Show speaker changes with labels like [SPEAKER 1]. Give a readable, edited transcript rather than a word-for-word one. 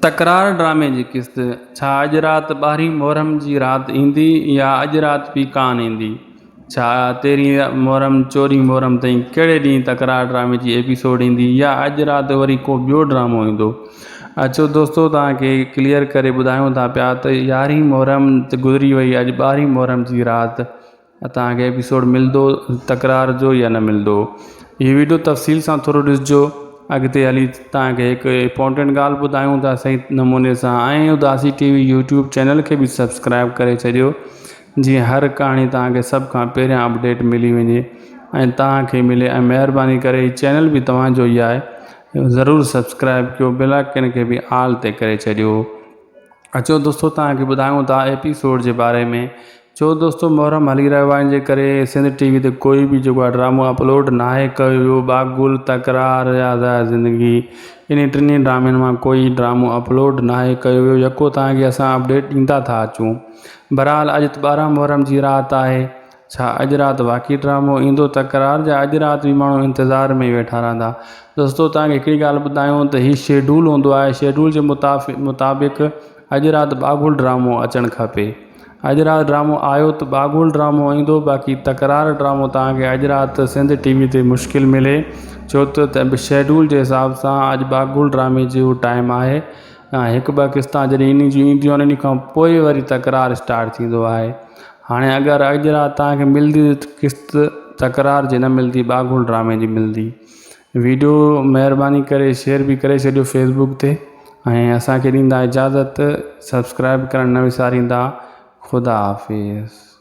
[SPEAKER 1] تڪرار ڊرامي جي قسط، ڇا اڄ رات ٻارهين محرم جي رات ايندي يا اڄ رات به ڪانه ايندي؟ ڇا تيرهين محرم چوڏهين محرم تائين ڪهڙي ڏينهن تڪرار ڊرامي جي ايپيسوڊ ايندي يا اڄ رات وري ڪو ٻيو ڊرامو ايندو؟ اچو دوستو توهان کي ڪليئر ڪري ٻڌايون ٿا پيا ته يارهين محرم گذري وئي اڄ ٻارهين محرم جي رات توهان کي ايپيسوڊ ملندو تڪرار جو يا نه ملندو هي ويڊيو تفصيل سان ٿورو ڏسجو اڳتي هلي توهان کي هڪ امپورٽنٽ ڳالهه ٻڌايون ٿا صحيح نموني سان ۽ Udasi T V YouTube channel کي به سبسڪرائب ڪري ڇڏيو جيئن هر ڪهاڻي توهان کي سڀ کان پهريان اپڊيٽ ملي وڃي ۽ توهان کي ملي ۽ مهرباني ڪري هي چينل به توهان جو ئي آهي ضرور سبسڪرائب ڪيو بيل آئڪن کي به آل تي ڪري ڇڏيو اچو دوستو توهان کي ٻڌايون ٿا ايپيسوڊ جي باري ۾ ڇو دوستو محرم هلي رهيو آهي ان جي ڪري سنڌ ٽي وي تي ڪوئي به جيڪو آهي ڊرامو اپلوڊ ناهي ڪيو ويو باغ گل تڪرار يا آزاد زندگي انهي ٽنهي ڊرامن مان ڪوئي ڊرامو اپلوڊ ناهي ڪيو ويو يڪو توهان کي اسان اپڊيٽ ڏيندا ٿا اچون بهرحال اڄ 12 محرم جي رات آهي ڇا اڄ رات واقعي ڊرامو ايندو تڪرار جا اڄ رات به ماڻهو انتظار ۾ ئي ويٺا رهندا دوستو توهان کي هڪڙي ڳالهه ٻڌايون ته هي شيڊول هوندو آهي شيڊول جي مطابق اڄ رات ٻاگهل ڊرامو اچڻ کپي اڄ رات ڊرامو آيو ته ٻاگهل ڊرامو ايندو باقي تڪرار ڊرامو توهان کي اڄ رات سنڌ ٽي وي تي مشڪل ملي ڇو ته شيڊول جي حساب سان اڄ ٻاگهل ڊرامي جو ٽائيم آهي ۽ هڪ ٻه قسطا جڏهن انهي جون اينديون آهن انهي کان پوء وري تڪرار اسٽارٽ ٿيندو آهي هاڻي اگر اڄ رات توهان کي ملندي قسط تڪرار جي نه ملندي ٻاگهل ڊرامي جي ملندي ويڊيو مهرباني ڪري شيئر به ڪري ڇڏيو فيسبوڪ تي ۽ اسان کي ڏيندا اجازت سبسڪرائب ڪرڻ نه وساريندا خدا حافظ.